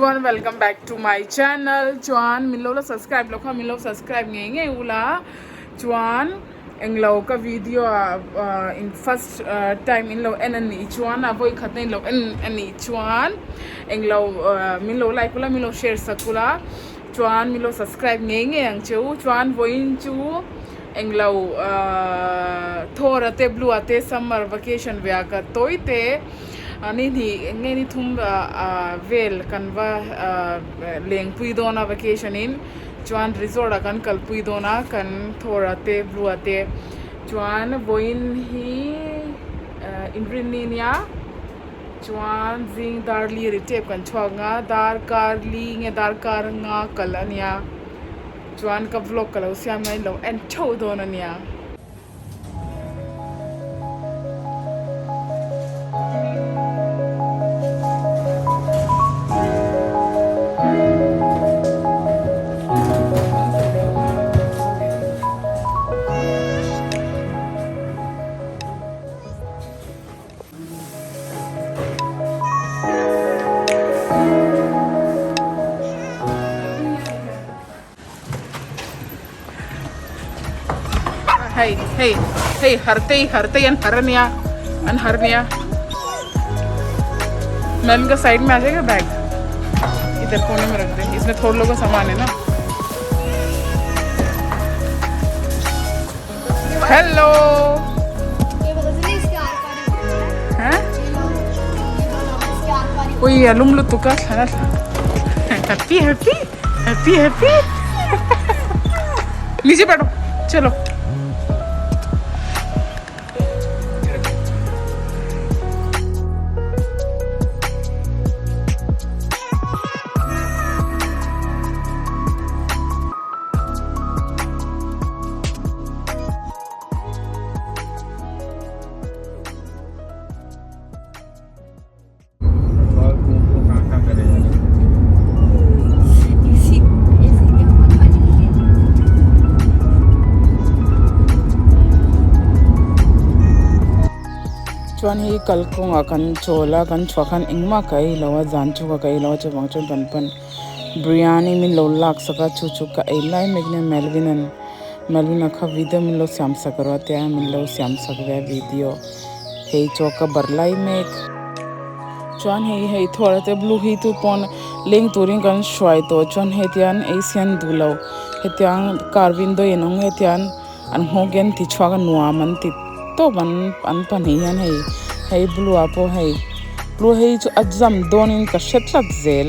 Chuan welcome back to my channel chuan min lo la subscribe loh kha min lo subscribe ngei ngei ula chuan englo ka video ah ah in first time in lo en a nih chuan a vawi khatna in lo en a nih chuan englo ah min lo like ula min lo share sak ula chuan min lo subscribe ngei ngei ang che u chuan vawiin chu englo ah thawr a te blue ah te summer vacation ve ah ka tawi te. Ni hnih nge ni thum vel kan va lengpui dawn a vacation in chuan resort ah kan kalpui dawn a kan thawr ah te blue ah te chuan vawiin hi inrinni nia chuan zing dar li ri tep kan chhuak ang a darkar li nge darkar nga kal a nia chuan ka vlog ka lo siam a in lo en theuh dawn a nia. Hei hei hei hartei hartei an har ania an har ania ma'am का साइड में आ जाएगा बैग इधर कोने में रख दे इसमें थोड़ा लोगों का सामान है ना हेलो हैं Ui, a lum lutuk a thlan a happy happy happy happy नीचे बैठो चलो Chuan hei kalkawngah kan chawl a kan chhuah khan engmah ka ei lo a zan chu ka ei lo a chuvang chuan kan pan biryani min lo lak sak a chu chu ka ei lai mek nia Melvin an Melvin a kha video min lo siam sak rawh a tia min lo siam sak ve a video. Hei chaw ka bar lai mek. Chuan hei hei thuar te blue hi tu pawn leng turin kan hruai tawh chuan hei tian ei sian duh lo hetiang car window in awm nge tian an nghawk hian ti chhuak a nuam an ti tawp an an pahnih hian hei hei blue ah pawh hei blue hei chu a jam dawnin ka hre tlat zel.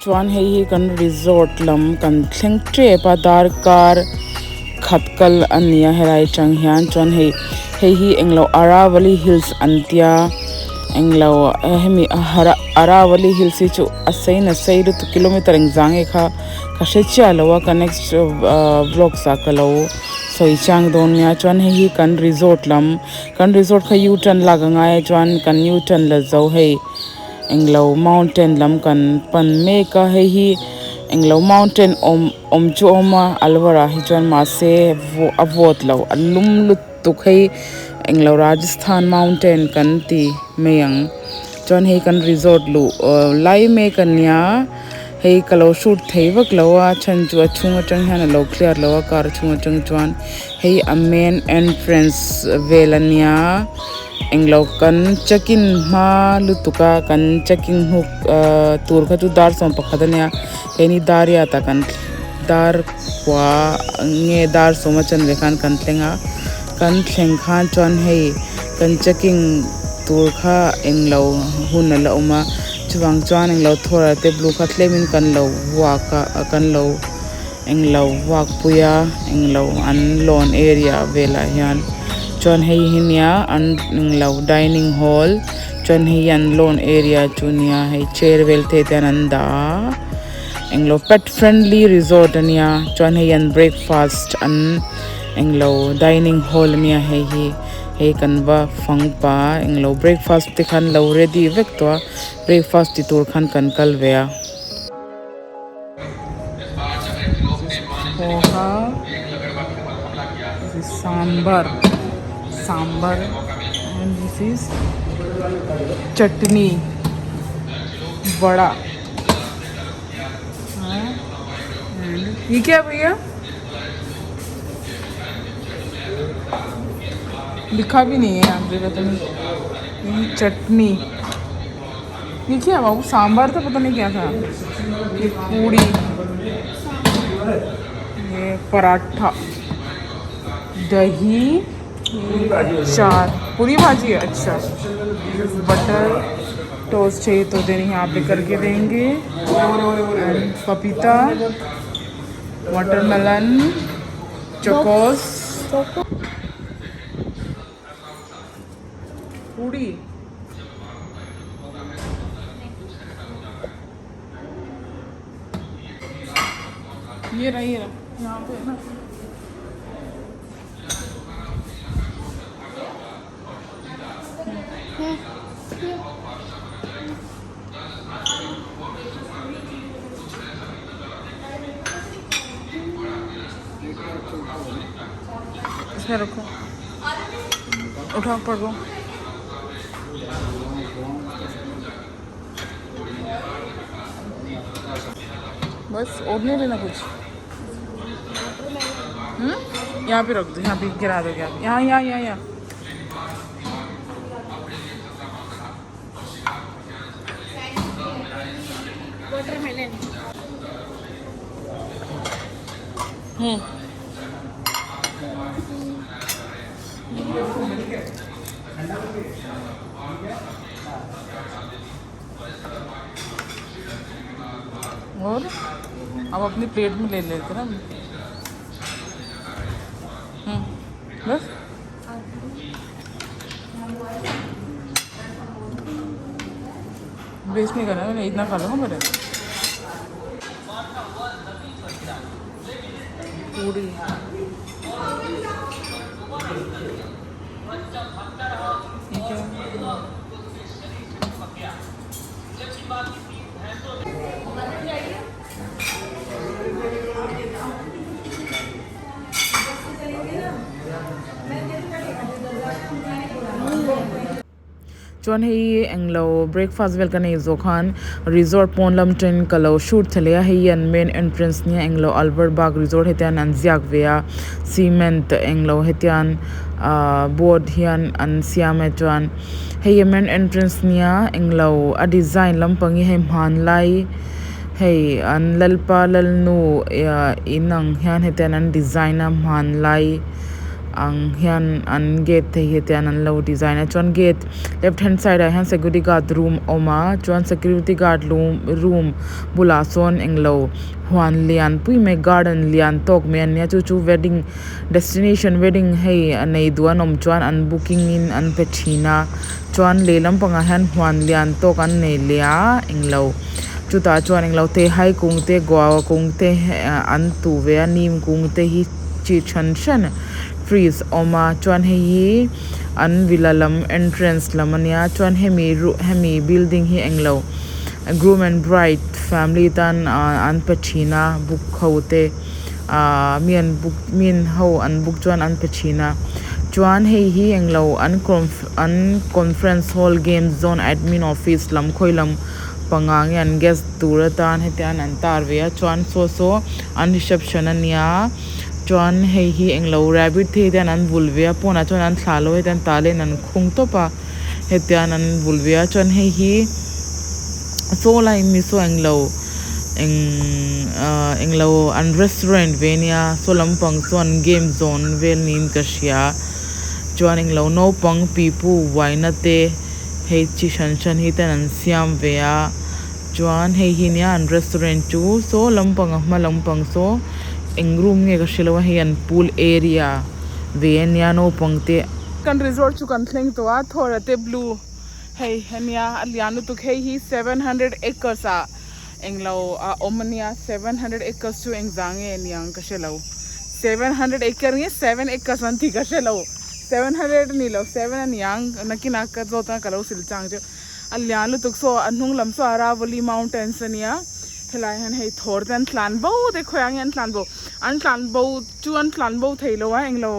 Chuan hei hi kan resort lam kan thleng tep a darkar khat kal a ni a helai atang hian chuan hei hei hi englo Aravalli hills an tia englo hemi Aravalli hills hi chu a sei na sei lutuk kilometer engzah nge kha ka hre chiah lo a ka next vlogs ah ka lo sawi chiang dawn nia chuan hei hi kan resort lam kan resort kha u turn lak a ngai a chuan kan u turn la zo hei. Englo mountain lam kan pan mek a hei hi englo mountain awm awm chu a awm a alwar ah hi chuan mahse a vawt lo a lum lutuk hei englo rajasthan mountain kan ti mai ang chuan hei kan resort luh ah lai mek a nia hei ka lo shoot thei vak lo a chhan chu a chhung atang hian a lo clear lo a car chhung atang chuan hei a main entrance vel a nia. Englo kan check in hma lutuk a kan check in hnuk ahh tur kha chu dar 11 a nia keini dar riat ah kan dar kua nge dar sawm a chanve khan kan thleng a kan thleng khan chuan hei kan check in tur kha englo hun a la awm a chuvang chuan englo thawr ah te blue kha tlem in kan lo walk a kan lo Englo vak pui a englo an lawn area velah hian chuan hei hi nia an englo dining hall chuan hei hi an lawn area chu nia hei chair vel te te hian an dah a englo pet friendly resort ania chuan hei an breakfast an englo dining hall ania hei hi hei kan va fang pa englo breakfast te khan lo ready vek tawh a breakfast ti tur khan kan kal ve a. Poha this is sambar sambar and this is chutney vada. ये क्या भैया लिखा भी नहीं है यहाँ पे पता नहीं ये चटनी ये क्या बाबू सांभर तो पता नहीं क्या था ये पूड़ी ये पराठा दही चार पूरी भाजी है अच्छा बटर टोस्ट चाहिए तो देने यहाँ पे करके देंगे एंड पपीता वाटरमेलन चकोस पूरी ये रहा ये रहा यहाँ पे है ना इसमें रखो उठाओ पकड़ो बस और नहीं लेना कुछ हम्म यहाँ पे रख दो यहाँ पे गिरा दो क्या यहाँ यहाँ यहाँ यहाँ वाटरमेलन हम्म और अब अपनी प्लेट में ले लेते ना हम्म बस वेस्ट नहीं करना मैंने इतना खा लूँगा मेरे पूरी ये क्या है? Chuan hei englo breakfast vel ka nei zawh khan resort pawn lam ten ka lo shoot thla leh a hei an main entrance nia englo Albert bagh resort hetian an ziak ve a cement englo hetian ahh board hian an siam a chuan hei a main entrance nia englo a design lampang hi hei hmanlai hei an lalpa lalnu ah in ang hian hetian an design a hmanlai ang hian an gate te hi hetian an lo design a chuan gate left hand side ah hian security guard room a awm a chuan security guard room room bulah sawn englo huan lian pui mai garden lian tawk mai ania chu chu wedding destination wedding hei a nei duh an awm chuan an booking in an pe thin a chuan lehlam pangah hian huan lian tawk an nei leh a englo chutah chuan englo te hai kung te guava kung te an tuh ve a nim kung te hi chi hran hran trees a awm a chuan hei hi an villa lam entrance lam ania chuan hemi hemi building hi englo groom and bride family tan ah an pe thin a book ho te ah mi an book min ho an book chuan an pe thin a chuan hei hi englo an an conference hall game zone admin office lam khawi lam panga nge an guest tur atan hetian an tar ve a chuan saw saw an reception ania chuan hei hi englo rabbit te hian an bul ve a pawnah chuan an thlah lo hetian tah in an khung tawp a hetian an bul ve a chuan hei hi saw lai mi saw englo eng ah englo an restaurant ve ania saw lampang chuan game zone vel niin ka hria chuan englo naupang pipu uaina te hei chi hran hran hi ten an siam ve a chuan hei hi nia an restaurant chu saw lampang a hma lampang saw eng room nge ka hrelo a hei an pool area ve ania naupang te kan resort chu kan thleng tawh a thawra te blue hei ania a lian lutuk hei hi 700 acres ah englo a awm ania 700 acres chu engzah nge niang ka hrelo 700 acre nge 7 acres an tih ka hrelo 700 a ni lo 7 a niang nakinah ka zawt a ka lo sil chang chu a lian lutuk saw a hnung lam saw Aravalli mountains ania helai hian hei thawr te an tlan bo te khawiah nge an tlan bo an tlan bo chu an tlan bo thei lo a englo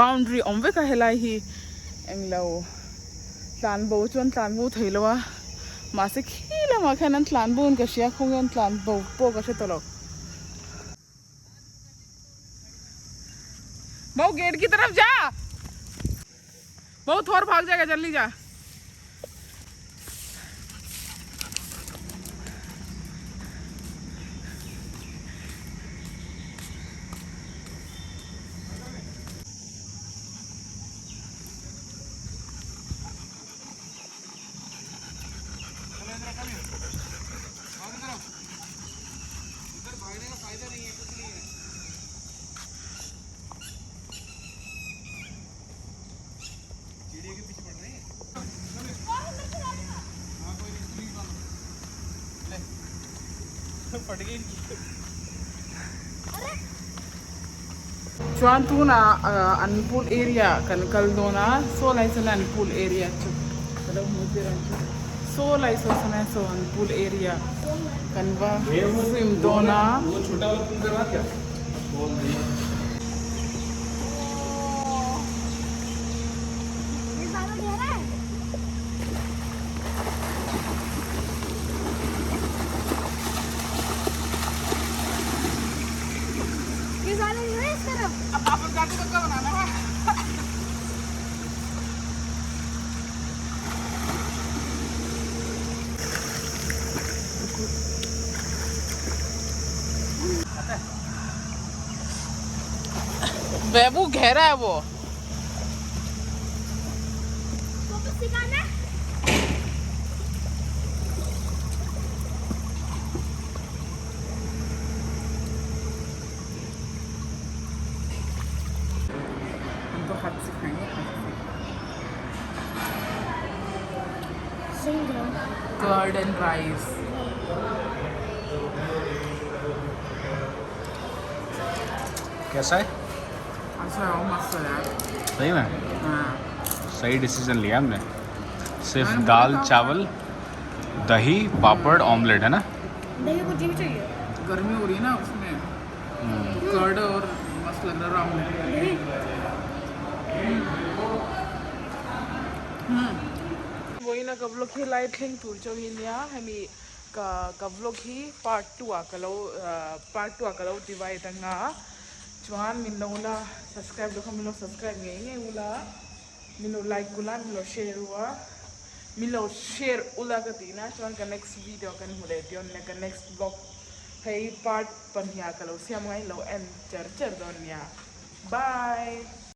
boundary awm vek a helai hi englo tlan bo chu an tlan bo thei lo a mahse khi lamah khian an tlan bo in ka hria khawnge an tlan bo pawh ka hre tawh lo. बहु गेट की तरफ जा बहुत और भाग जाएगा जल्दी जा Chuan tunah an pool area kan kal dawn a saw lai chuan an pool area chu ka lo hmuh tir ang chu saw lai saw sawn a saw an pool area kan va swim dawn a. वैभव गहरा है वो हम तो हाथ से खाएंगे हाथ से curd and rice कैसा है अच्छा है मस्त है यार सही में हाँ सही डिसीजन लिया हमने सिर्फ दाल चावल दही पापड़ ऑमलेट है ना दही मुझे भी चाहिए गर्मी हो रही है ना उसमें तो कर्ड और मस्त लग रहा है ऑमलेट वही ना ka vlog hi lai thleng tur chauh hi nia hemi ka ka vlog hi part 2 ah ka lo part 2 ah ka lo divide anga chuan min lo la subscribe lo kha min lo subscribe ngei ngei ula min lo like ula min lo share ua min lo share ula ka tih na chuan ka next video kan hmu leh dawn nia ka next vlog hei part pahniha ka lo siam ngai lo en cher cher dawn nia bye.